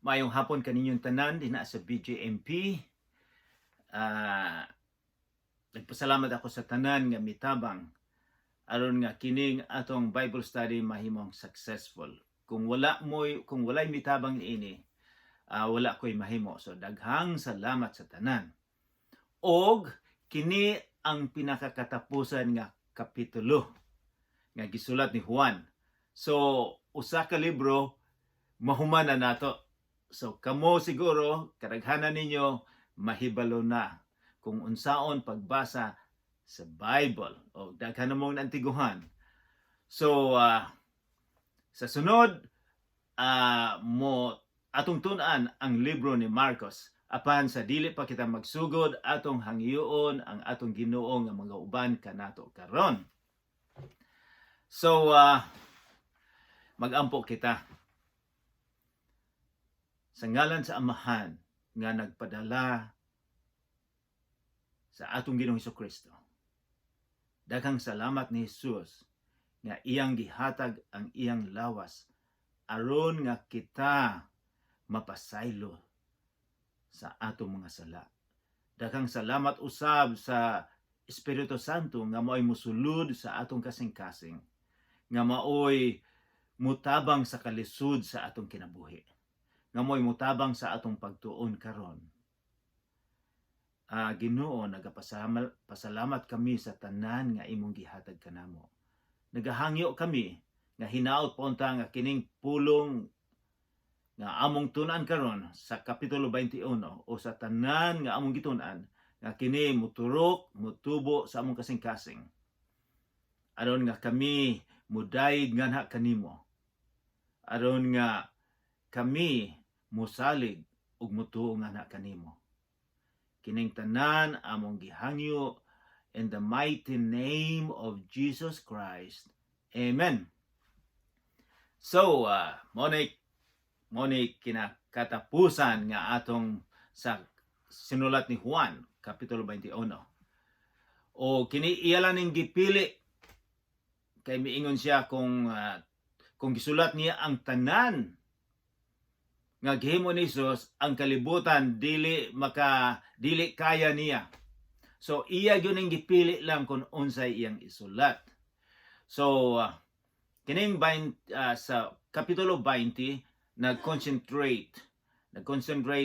Maayong hapon kaninyong tanan dinha sa BJMP. Nagpasalamat ako sa tanan nga mitabang aron nga kining atong Bible study mahimong successful. Kung walay mitabang niini, wala ko'y mahimo. So daghang salamat sa tanan. Og kini ang pinakakatapusan nga kapitulo nga gisulat ni Juan. So usa ka libro, mahuman na nato. So kamo siguro, kadaghanan ninyo mahibalo na kung unsaon pagbasa sa Bible o daghan na mong naantiguhan. So sa sunod mo atong tun-an ang libro ni Marcos. Apan sa dili pa kita magsugod, atong hangyoon ang atong Ginoo nga mga uban kanato karon. So magampo kita. Sa ngalan sa Amahan nga nagpadala sa atong Ginoong Kristo. Daghang salamat ni Jesus nga iyang gihatag ang iyang lawas aron nga kita mapasaylo sa atong mga sala. Daghang salamat usab sa Espiritu Santo nga mao'y musulod sa atong kasing-kasing, nga mao'y mutabang sa kalisod sa atong kinabuhi, nga mao'y mutabang sa atong pagtuon karon. Ginoo, nagapasalamat pasalamat kami sa tanan nga imong gihatag kanamo. Nagahangyo kami nga hinaot pa unta nga kining pulong nga among tun-an karon sa kapitulo 21 o sa tanan nga among gitun-an, nga kini muturok, mutubo sa among kasing-kasing, aron nga kami mudayeg nganha kanimo, aron nga kami musalig ug mutuo nganha kanimo. Kining tanan among gihangyo in the mighty name of Jesus Christ. Amen. So, mo ni kinakatapusan nga atong sa sinulat ni Juan, Kapitulo 21. O kini iya lang ning gipili kay miingon siya kung gisulat niya ang tanan nga gihimo ni Jesus, ang kalibutan dili kaya niya. So iya gyud ning gipili lang kung unsay iyang isulat. So kining 20, sa kapitulo 20, nag-concentrate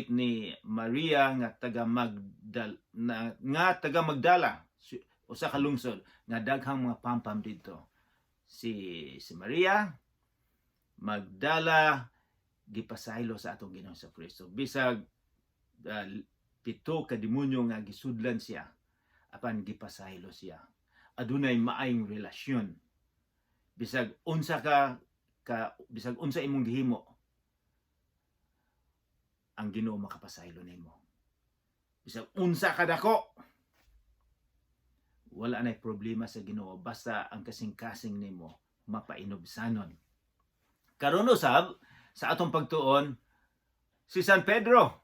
ni Maria nga taga Magdala, usa ka lungsod nga daghang mga pampam didto. Si Maria Magdala gipasaylo sa atong Ginoong sa Kristo. Bisag pito ka demonyo nga gisudlan siya, apan gipasaylo siya. Adunay maayong relasyon. Bisag unsa ka, ka bisag unsa imong gihimo, ang Ginoo makapasaylo nimo. Bisag unsa ka dako, wala nay problema sa Ginoo basta ang kasing-kasing nimo mapainubsanon. Karon usab sa atong pagtuon, si San Pedro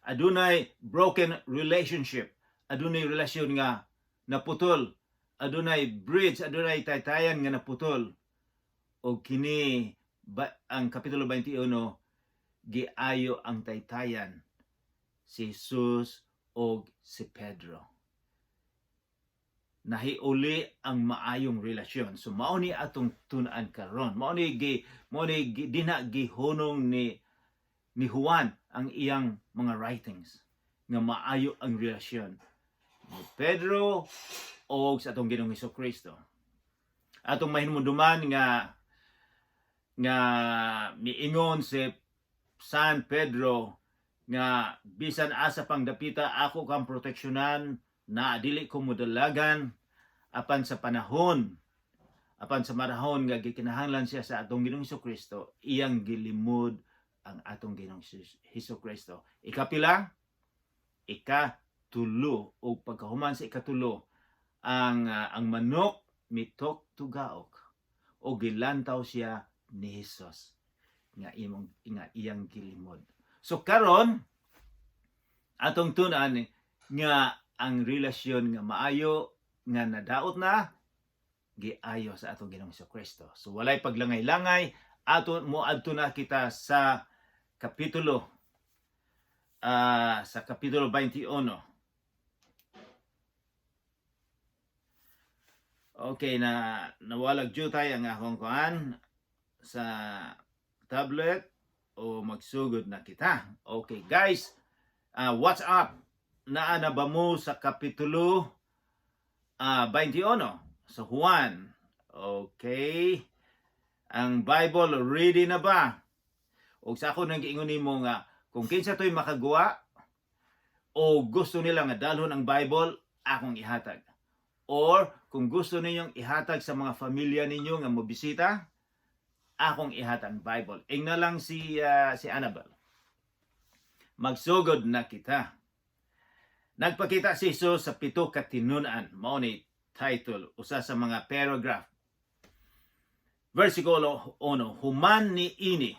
adunay broken relationship, adunay relasyon nga naputol, adunay bridge, adunay taytayan nga naputol. O kini ba, ang kapitulo 21, giayo ang taytayan si Jesus og si Pedro. Nahiuli ang maayong relasyon. So mao ni atong tun-an karon. Mao ni dinha gihunong ni Juan ang iyang mga writings nga maayo ang relasyon ni Pedro o sa atong Ginoong Kristo. Atong mahinumduman nga miingon si San Pedro nga bisan asa pang dapita, ako kang proteksyonan na dili ko modalagan, apan sa panahon nga gikinahanglan siya sa atong Ginoong Kristo, iyang gilimod ang atong Ginoong Hesus Kristo. Ikapila? Ikatulo. O pagkahuman sa ikatulo, ang manok mitok tugaok o gilantaw siya ni Jesus nga imong nga iyang gilimod. So karon atong tun-an nga ang relasyon nga maayo nga nadaot na, giayo sa atong Ginoong Kristo. So walay paglangay-langay, ato mo adto na kita sa Kapitulo 21. Okay, na nawalag jutay ang akong kuan sa tablet o magsugod na kita. Okay, guys, what's up? Naa na ba mo sa kapitulo 21 sa Juan? Okay. Ang Bible ready na ba? O sa ako nang giingon nimo nga kung kinsa to'y makaguwa o gusto nila nga dalhon ang Bible, akong ihatag. Or kung gusto ninyong ihatag sa mga pamilya ninyo nga mobisita, akong ihatag ang Bible. Ingna lang si Annabel. Magsugod na kita. Nagpakita si Jesus sa pito ka tinun-an. Mao ni title, usa sa mga paragraph. Versikulo 1, "Human ni ini,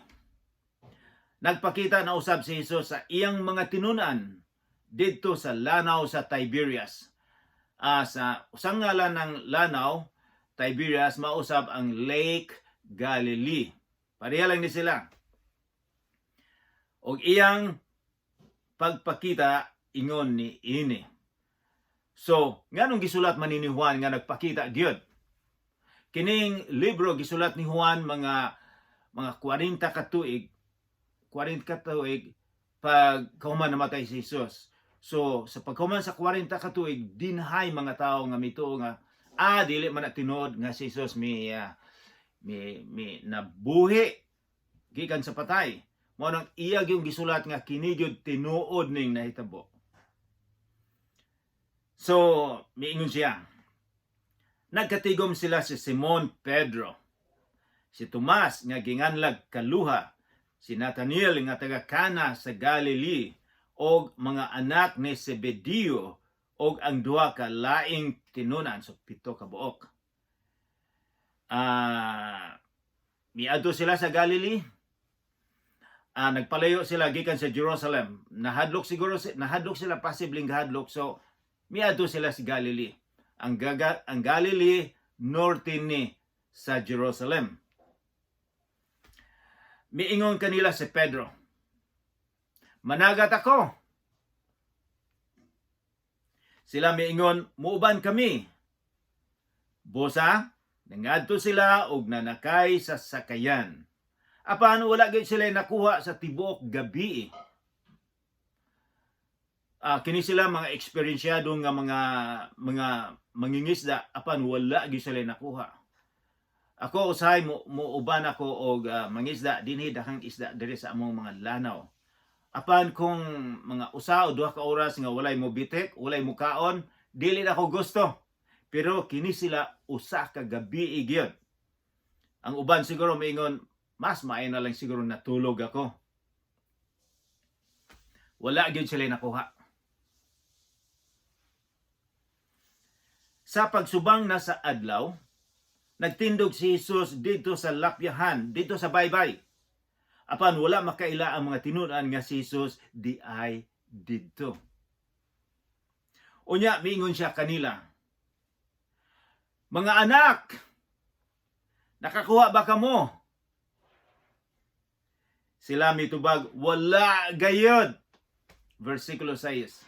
nagpakita na usab si Jesus sa iyang mga tinun-an didto sa lanaw sa Tiberias." Sa usang ngalan ng lanaw, Tiberias, mausab ang Lake Galilee. Pareha lang ni sila. Og iyang pagpakita ingon ni ini. So, nganong gisulat man ni Juan nga nagpakita gyud? Kining libro gisulat ni Juan mga 40 ka tuig, 40 ka tuig pag kahuman namatay si Jesus. So, sa paghuman sa 40 ka tuig, dinhay mga tao nga mituo nga dili man na tinuod nga si Jesus mi nabuhi gikan sa patay. Mao nang iya gyung gisulat nga kini gyud tinuod ning nahitabo. So, miingon siya. Nagkatigom sila si Simon Pedro, si Tomas nga ginganlag Kaluha, si Nathaniel nga taga Cana sa Galilee, og mga anak ni Zebedeo og ang duha ka laing tinunan, so 7 ka buok. Miadto sila sa Galilee. Nagpalayo sila gikan sa Jerusalem. Nahadlok siguro nahadlok sila, posibleng gahadlok, so miadto sila sa Galilee. Ang Galilee, norte ni sa Jerusalem. Miingon kanila si Pedro, "Managat ako." Sila miingon, "Muuban kami." Busa, nangadto sila og nanakay sa sakayan. Apan wala gyud sila nakuha sa tibuok gabi. Kini sila mga eksperyensyado nga mga mangingisda, apan wala gyud sila nakuha. Ako usahay mo uban ako og mangisda dinhi, daghang isda diri sa among mga lanaw. Apan kung mga 1 o 2 ka oras nga walay mo bitik, walay mo kaon, dili na ako gusto. Pero kini sila usa ka gabi gyud. Ang uban siguro moingon, "Mas maayo na lang siguro natulog ako." Wala gyud sila nakuha. Sa pagsubang na sa adlaw, nagtindog si Jesus didto sa lapyahan, didto sa baybay. Apan wala makaila ang mga tinun-an nga si Jesus di ay didto. Unya miingon siya kanila, "Mga anak, nakakuha ba kamo?" Sila mitubag, "Wala gayod." Versikulo 6.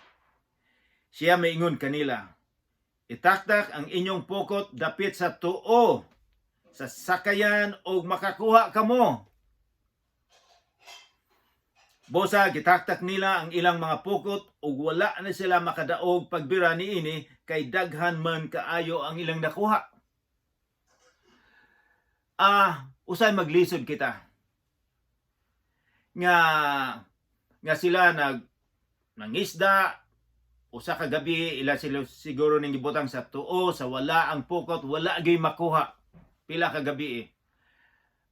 Siya miingon kanila, "Itaktak ang inyong pukot dapit sa tuo sa sakayan og makakuha kamo." Busa gitaktak nila ang ilang mga pukot ug wala na sila makadaog pagbira niini kay daghan man kaayo ang ilang nakuha. Usay maglisod kita nga sila nangisda usa ka gabi, ila sila siguro ning gibutang sa tuo, sa wala ang pukot, wala gyud makuha pila ka gabi eh.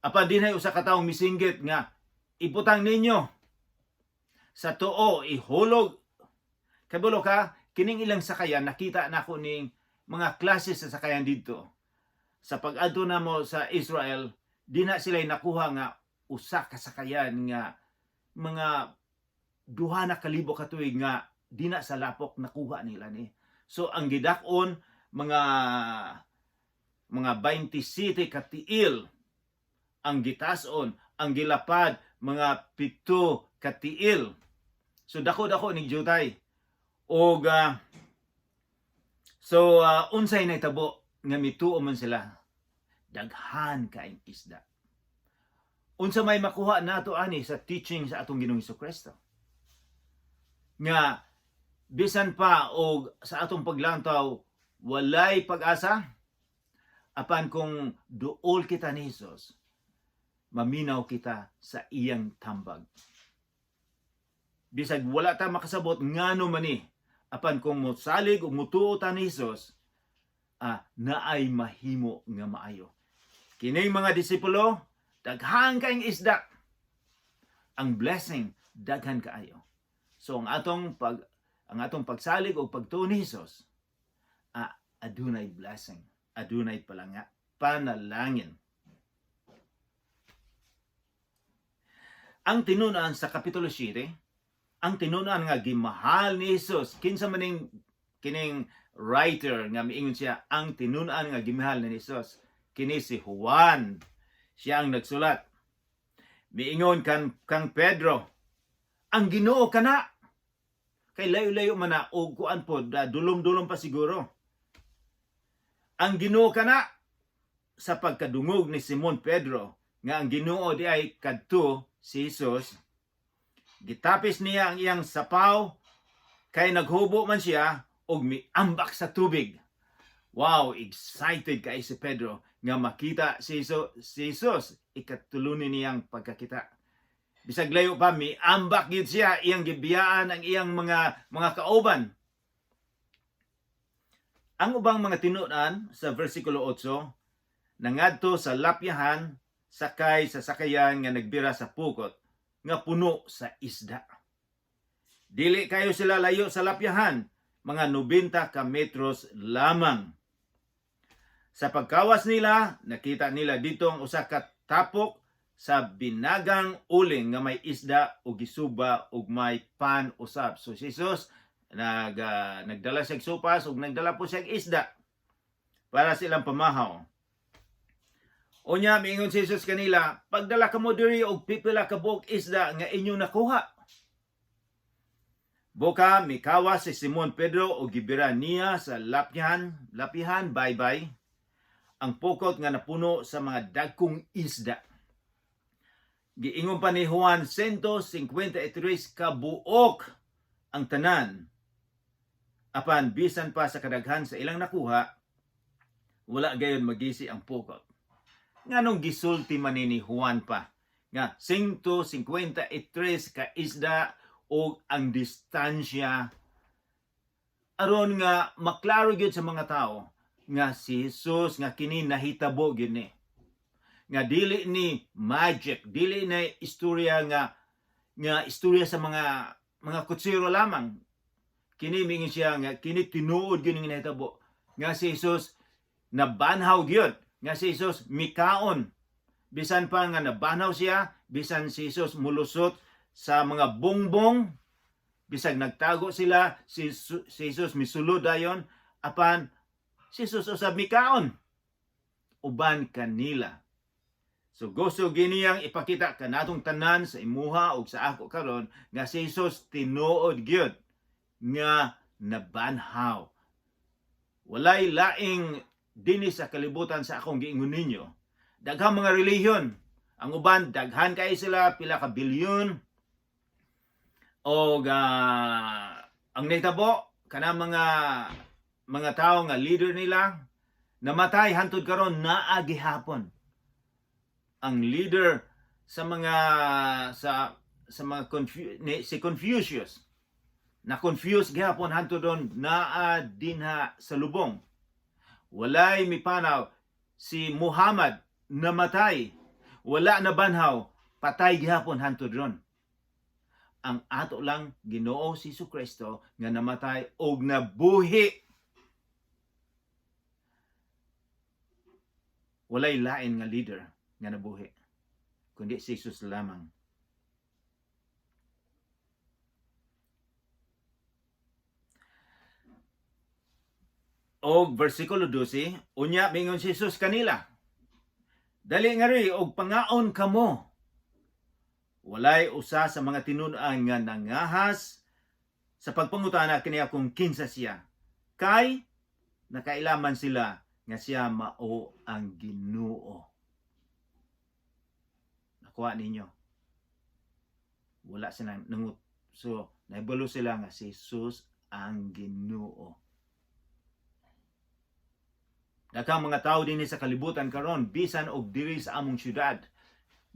Apan dinhay usa ka taong misinggit nga ibutang ninyo sa tuo, ihulog. Kabalo ka, kining ilang sakayan, nakita nako ning mga klase sa sakayan didto. Sa pag-adto namo sa Israel, di na sila nakuha nga usa ka sakayan nga mga 2,000 ka tuig nga di na sa lapok nakuha nila ni. So ang gidak-on mga 27 ka tiil ang gitason, ang gilapad mga 7 katiil. So dako-dako ning jutay. Og so unsay nahitabo nga mituo man sila? Daghan kaayong isda. Unsa may makuha nato ani sa teaching sa atong Ginoong Kristo? Nga bisan pa og sa atong paglantaw walay pag-asa, apan kung duol kita ni Jesus, maminaw kita sa iyang tambag. Bisag wala ta makasabot ngano man ni, apan kung mosalig ug mutuo ta ni Jesus, naay mahimo nga maayo. Kining mga disipulo, daghan kaayong isda. Ang blessing daghan kaayo. So ang atong pagsalig o pagtuo ni Jesus, adunay blessing, adunay palanga, panalangin. Ang tinun-an sa Kapitulo 7, ang tinun-an nga gimahal ni Jesus, kinsa maning kining writer nga miingon siya ang tinun-an nga gimahal ni Jesus? Kini si Juan. Siya ang nagsulat. Miingon kang Pedro, "Ang Ginoo kana." Kay layo-layo man na og kuan pod, dulom-dulom pa siguro. "Ang Ginoo kana." Sa pagkadungog ni Simon Pedro nga ang Ginoo di ay kadto si Jesus, gitapis niya ang iyang sapaw kay naghubo man siya ug miambak sa tubig. Wow, excited kay si Pedro nga makita si Jesus, ikatulunin niyang pagkakita. Bisag layo pa, miambak gyud siya, iyang gibiyaan ang iyang mga kauban. Ang ubang mga tinun-an sa versikulo 8, nangadto sa lapyahan sakay sa sakayan nga nagbira sa pukot nga puno sa isda. Dili kayo sila layo sa lapyahan, mga 90 ka metros lamang. Sa pagkawas nila, nakita nila dito ang usa ka tapok sa binagang uling nga may isda ug gisuba ug may pan usab. So si Jesus nagdala siya og sopas ug nagdala po siya og isda para silang pamahaw. Unya miingon si Jesus kanila, "Pagdala kamo diri og pipila ka buok isda nga inyong nakuha." Boka mikawas si Simon Pedro ug gibira niya sa lapyahan, lapyahan bye-bye, ang pukot nga napuno sa mga dagkong isda. Giingon pa ni Juan, 153 ka buok ang tanan. Apan bisan pa sa kadaghan sa ilang nakuha, wala gayon magisi ang pukot. Nganong gisulti man ni Juan pa nga 153 ka isda o ang distansya? Aron nga maklaro gyud sa mga tao nga si Jesus, nga kini nahitabo gyud ni, nga dili ni magic, dili ni istorya nga nga istorya sa mga kutsero lamang. Kini mingon siya nga kini tinuod gyud nga nahitabo, nga si Jesus nabanhaw gyud, nga si Jesus mikaon bisan pa nga nabanhaw siya, bisan si Jesus mulusot sa mga bongbong, bisag nagtago sila, si Jesus misulod dayon, apan si Jesus usab mikaon uban kanila. So gusto giniyang ipakita kanatong tanan, sa imuha ug sa ako karon, nga si Jesus tinuod gyud nga nabanhaw. Walay laing dinhi sa kalibutan sa akong giingon ninyo. Daghang mga relihiyon. Ang uban daghan kay sila, pila ka bilyon. Og ang nahitabo kana mga tao nga leader nila namatay, hantod karon naa gihapon. Ang leader sa mga si Confucius na confused gihapon, hantod don naa dinha sa lubong. Walay mipanaw. Si Muhammad namatay, wala na banhaw, patay gihapon hantod ron. Ang ato lang Ginoo si Kristo nga namatay og nabuhi, walay lain nga leader nga nabuhi kundi si Jesus lamang. Og versikulo 12, unya mingon si Jesus kanila, "Dali nga ri og pangaon kamo." Walay usa sa mga tinun-an nga nangahas sa pagpangutana kaniya kung kinsa siya. Kay nakailaman sila nga siya mao ang Ginoo. Nakuha ninyo? Wala sila nangut. So, nahibalo sila nga si Jesus ang Ginoo. Daghang mga tao dinhi sa kalibutan karon, bisan og diri sa among syudad,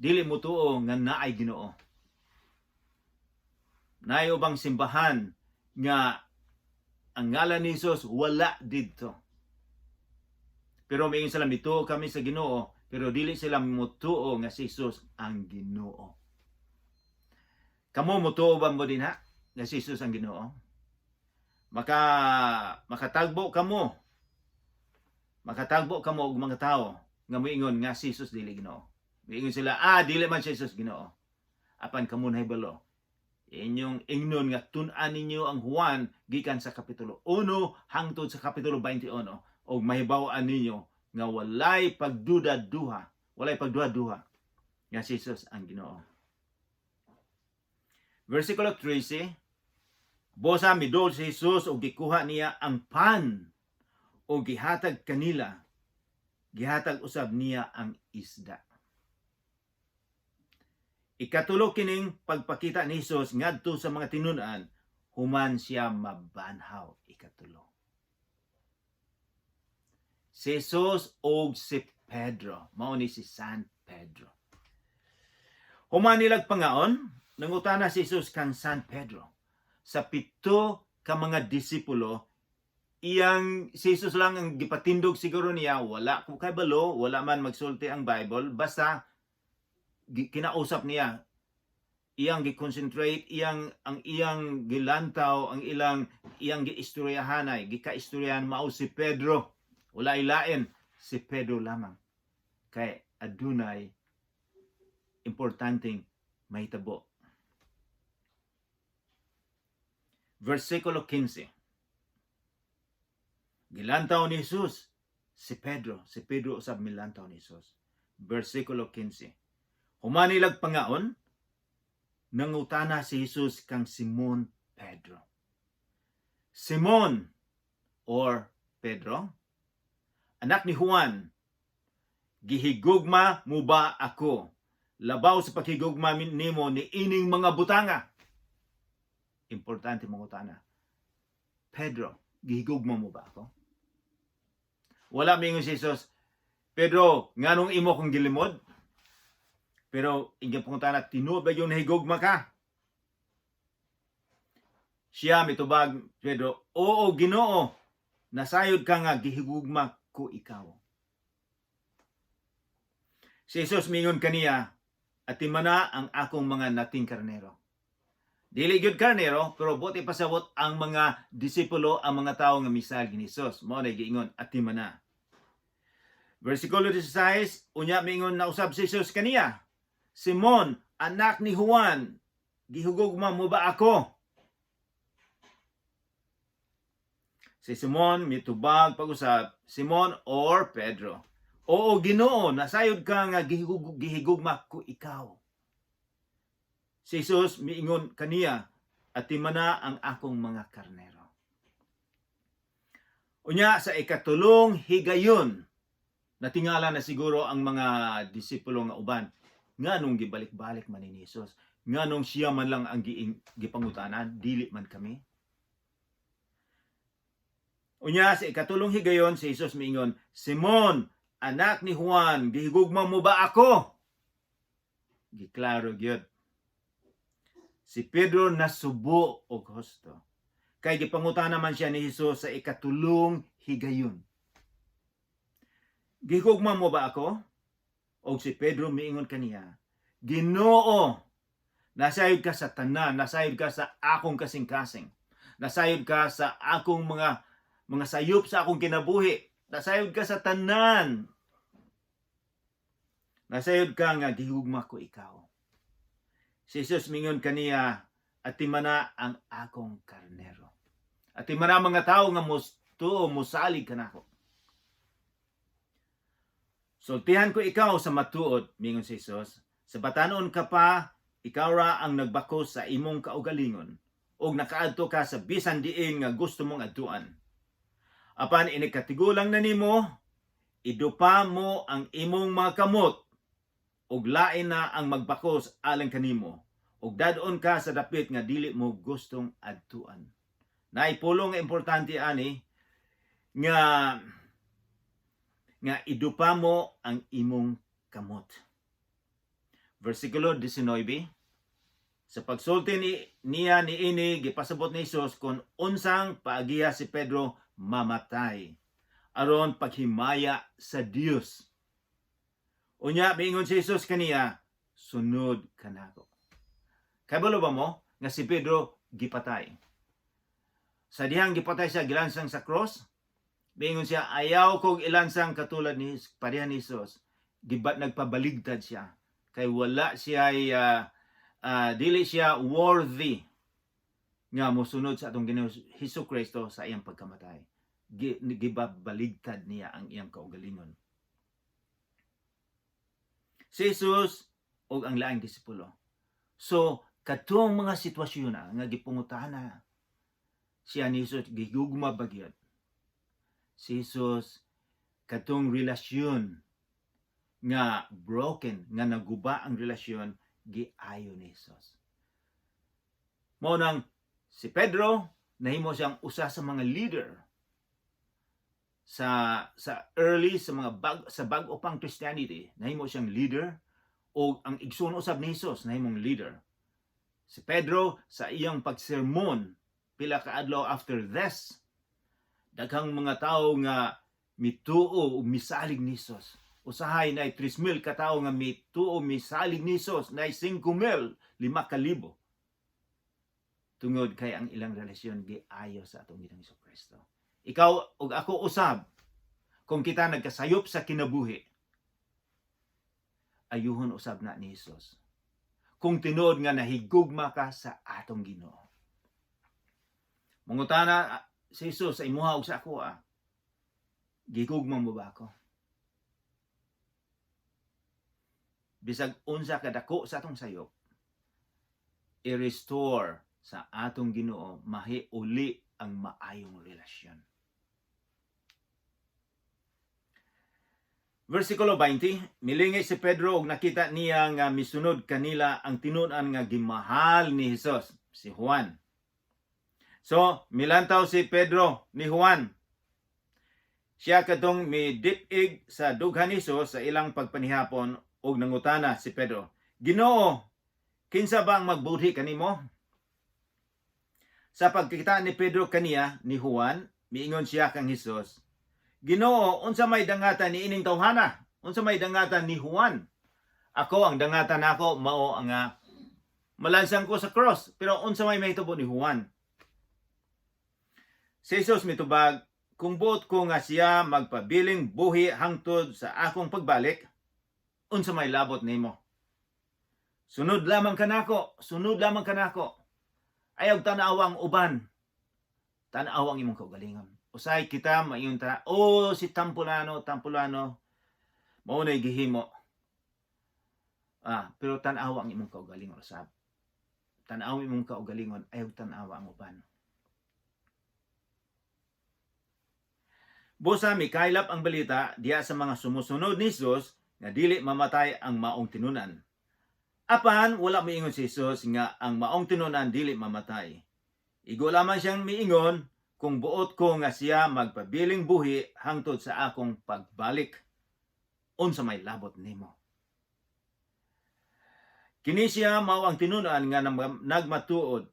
dili motuo nga naay Ginoo. Naay ubang simbahan nga ang ngalan ni Jesus wala didto. Pero miingon sila, "Mituo kami sa Ginoo," pero dili sila motuo nga si Jesus ang Ginoo. Kamo, motuo ba mo dinha nga si Jesus ang Ginoo? Makatagbo kamo. Makatagbo kamo og mga tao nga moingon nga si Jesus dili Ginoo. Miingon sila, "Ah, dili man si Jesus Ginoo." Apan kamo nahibalo. Inyong ingnon nga tun-an ninyo ang Juan gikan sa kapitulo 1 hangtod sa kapitulo 21 og mahibaw-an ninyo nga walay pagduda-duha, walay pagduha-duha nga si Jesus ang Ginoo. Versikulo 13, Bosa midol si Jesus og gikuha niya ang pan og gihatag kanila. Gihatag usab niya ang isda. Ikatulo kining pagpakita ni Jesus ngadto sa mga tinun-an human siya mabanhaw. Ikatulo. Si Jesus og si Pedro, mao ni si San Pedro. Human nilag pangaon, nangutana si Jesus kang San Pedro. Sa pito ka mga disipulo, iyang si Jesus lang ang gipatindog siguro niya, wala ko kabalo, wala man magsulti ang Bible, basta kinausap niya, iyang gi-concentrate, iyang ang iyang gilantaw, ang ilang iyang giistoryahanay, gikaistoryahan mao si Pedro. Wala ilain, si Pedro lamang. Kay adunay importanteng mahitabo. Versikulo 15. Gilantaw ni Jesus si Pedro. Si Pedro usab milantaw ni Jesus. Versikulo 15. Human nilag pangaon, nangutana si Jesus kang Simon Pedro. "Simon or Pedro, anak ni Juan, gihigugma mo ba ako labaw sa paghigugma nimo ni ining mga butanga?" Importante mangutana. "Pedro, gihigugma mo ba ako?" Wala mingon si Jesus, "Pedro, nganong imo kong gilimod?" Pero iyang pangutana, "Tinuod ba yung nahigugma ka?" Siya mitubag, Pedro, "Oo, Ginoo, nasayod ka nga gihigugma ko ikaw." Si Jesus mingon kaniya, "Atimana ang akong mga nating karnero." Dili gyud karnero, pero buot ipasabot ang mga disipulo, ang mga tawo nga misal ni Jesus. Mao na giingon, "Atimana." Versikulo 16, unya mingon na usab si Jesus kaniya, "Simon, anak ni Juan, gihugugma mo ba ako?" Si Simon mitubag pag-usab, Simon or Pedro, "Oo, Ginoo, nasayod ka nga gihigugma ko ikaw." Si Jesus miingon kaniya, "Atimana ang akong mga karnero." Unya sa ikatulong higayon, natingala na siguro ang mga disipulo nga uban. Nganong gibalik-balik man ni Jesus? Nganong siya man lang ang gipangutanan, dili man kami? Unya sa ikatulong higayon, si Jesus miingon, "Simon, anak ni Juan, gihigugma mo ba ako?" Giklaro gyud. Si Pedro nasubo og husto. Kay gipangutana man siya ni Jesus sa ikatulong higayon. "Gihugma mo ba ako?" Og si Pedro miingon kaniya, "Ginoo, nasayod ka sa tanan, nasayod ka sa akong kasing-kasing. Nasayod ka sa akong mga sayop sa akong kinabuhi. Nasayod ka sa tanan. Nasayod ka nga gihugma ko ikaw." Si Jesus mingon kaniya, "Atimana ang akong karnero. Atimana mga tao nga mutuo, musalig kanako. Sultihan ko ikaw sa matuod," mingon si Jesus, "sa batanon ka pa, Ikaw ra ang nagbakos sa imong kaugalingon ug nakaadto ka sa bisan diin nga gusto mong adtuan. Apan inig katigulang na nimo, idupa mo ang imong mga kamot ug lain na ang magbakos alang kanimo ug dad-on ka sa dapit nga dili mo gustong adtuan. Naipulong nga importante ani nga idupa mo ang imong kamot. Versikulo 19. Sa pagsulti niya niini, gipasabot ni Hesus kung unsang paagiya si Pedro mamatay aron paghimaya sa Dios. Unya miingon si Jesus kaniya, "Sunod kanako." Kabalo ba mo nga si Pedro gipatay? Sa dihang gipatay siya, gilansang sa cross, miingon siya, "Ayaw kog ilansang katulad ni pareha ni Jesus." Gibat nagpabaligtad siya kay wala siya dili siya worthy nga mosunod sa atong Ginoo Hesus Kristo sa iyang pagkamatay. Gibabaligtad niya ang iyang kaugalingon. Si Jesus ug ang laing disipulo. So, katong mga sitwasyon na nga gipangutana siya ni Jesus, gigugma ba gyud? Si Jesus, katong relasyon nga broken, nga naguba ang relasyon, giayo ni Jesus. Mao nang si Pedro nahimo siyang usa sa mga leader sa early sa mga bag sa bag-o pang Christianity. Nahimo siyang leader o ang igsoon usab ni Jesus nahimong leader. Si Pedro, sa iyang pagsermon pila ka adlaw after this, daghang mga tawo nga mituo ug misalig ni Jesus. Usahay na 3,000 ka tawo nga mituo, misalig ni Jesus, na 5,000, 5,000, tungod kay ang ilang relasyon giayo sa atong Ginoong Kristo. Ikaw ug ako usab, kung kita nagkasayop sa kinabuhi, ayuhon usab na ni Jesus. Kung tinuod nga nahigugma ka sa atong Ginoo. Mangutana si Jesus sa imuha ug sa ako ah. "Gigugma mo ba ako?" Bisag unsa kadako sa atong sayop, i-restore sa atong Ginoo, mahiuli ang maayong relasyon. Versikulo 20, milingi si Pedro ug nakita niya nga misunod kanila ang tinun-an nga gimahal ni Hesus, si Juan. So, milantaw si Pedro ni Juan. Siya kadtong midip-ig sa dughan ni Hesus sa ilang pagpanihapon ug nangutana si Pedro, "Ginoo, kinsa ba ang magbudhi kanimo?" Sa pagkita ni Pedro kaniya ni Juan, miingon siya kang Hesus, "Ginoo, unsa may dangatan ni ining tawhana? Unsa may dangatan ni Juan? Ako, ang dangatan nako mao ang malansang ko sa cross, pero unsa may mahitabo ni Juan?" Si Jesus mitubag, "Kung buot ko nga siya magpabiling buhi hangtod sa akong pagbalik, unsa may labot nimo? Sunod lamang kanako, sunod lamang kanako. Ayaw tan-awa ang uban. Tan-awa ang imong kaugalingon." Usay kita maingon ta, "Oh, si Tampulano, Tampulano, mao na'y gihimo." Pero tan-awa ang imong kaugalingon usab. Tan-awa imong kaugalingon, ayaw tan-awa ang uban. Busa mikaylap ang balita diya sa mga sumusunod ni Jesus nga dili mamatay ang maong tinunan. Apan wala miingon si Jesus nga ang maong tinunan dili mamatay. Igo lamang siyang miingon, "Kung buot ko nga siya magpabiling buhi hangtod sa akong pagbalik, unsa may labot nimo?" Kini siya mao ang tinunan nga nagmatuod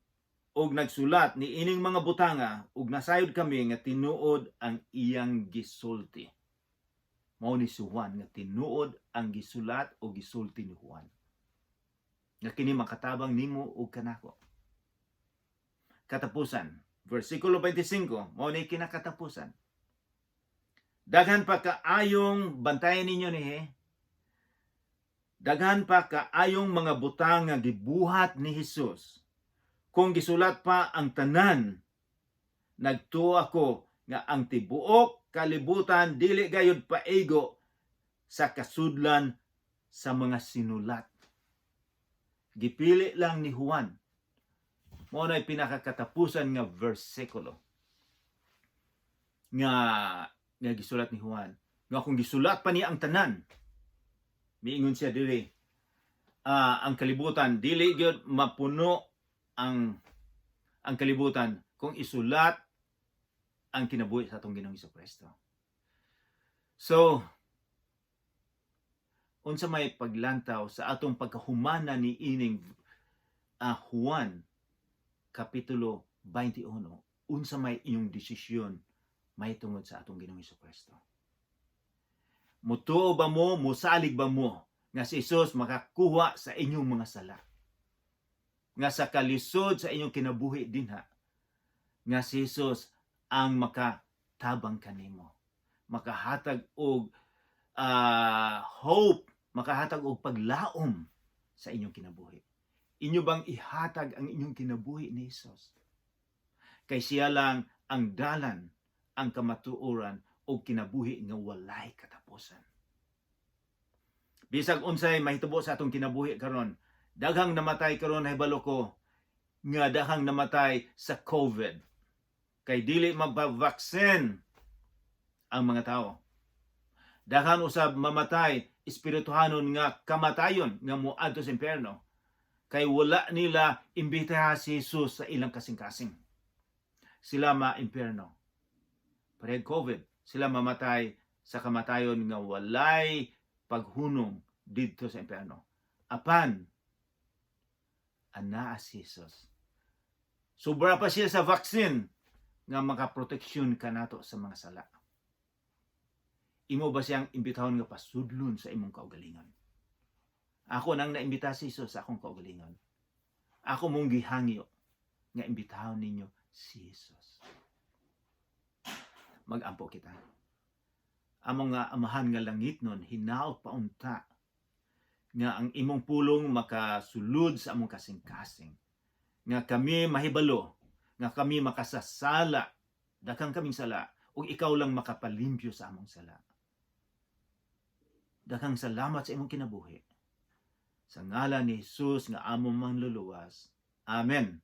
og nagsulat ni ining mga butanga ug nasayod kami nga tinuod ang iyang gisulti. Mao ni si Juan nga tinuod ang gisulat o gisulti ni Juan. Nga kini makatabang nimo ug kanako. Katapusan, versikulo 25, mao ni kinakatapusan. Daghan pa kaayong bantayan ninyo ni he. Daghan pa kaayong mga butang nga gibuhat ni Hesus. Kung gisulat pa ang tanan, nagtuo ako nga ang tibuok kalibutan dili gayud paigo sa kasudlan sa mga sinulat. Gipili lang ni Juan. Mao na'y pinakakatapusan nga bersikulo nga gisulat ni Juan. Nga kung gisulat pa niya ang tanan, miingon siya diri, ang kalibutan dili gyud mapuno ang kalibutan kung isulat ang kinabuhi sa atong Ginoong Kristo. So, unsa may paglantaw sa atong pagkahumana ni ining Juan Kapitulo 21, unsa may inyong desisyon may tungod sa atong Ginoong Kristo? Mutuo ba mo, musalig ba mo nga si Jesus makakuha sa inyong mga sala? Nga sa kalisod sa inyong kinabuhi dinha, nga si Jesus ang makatabang kanimo, makahatag og hope, makahatag og paglaom sa inyong kinabuhi? Inyo bang ihatag ang inyong kinabuhi ni Jesus? Kay siya lang ang dalan, ang kamatuoran o kinabuhi nga walay katapusan. Bisag unsay mahitabo sa atong kinabuhi karon, daghang namatay karon, nahibalo ko nga daghang namatay sa COVID. Kay dili magpa-vaccine ang mga tao. Daghan usab mamatay espirituhanon nga kamatayon nga moadto sa impyerno. Kay wala nila imbitaha si Jesus sa ilang kasing-kasing. Sila ma-impyerno. Parehag COVID, sila mamatay sa kamatayon nga walay paghunong didto sa impyerno. Apan, anaa si Jesus. Sobra pa siya sa vaccine nga makaproteksyon kanato sa mga sala. Imo ba siyang imbitahon nga pasudlon sa imong kaugalingon? Ako nang naimbita si Jesus sa akong kaugalingon. Ako mong gihangyo nga imbitahon ninyo si Jesus. Magampo kita. Among nga Amahan nga langitnon, hinaot paunta nga ang imong pulong makasulod sa among kasing-kasing. Nga kami mahibalo, nga kami makasasala, daghang kaming sala, ug ikaw lang makapalimpyo sa among sala. Daghang salamat sa imong kinabuhi. Sa ngalan ni Jesus nga among Manluluwas. Amen.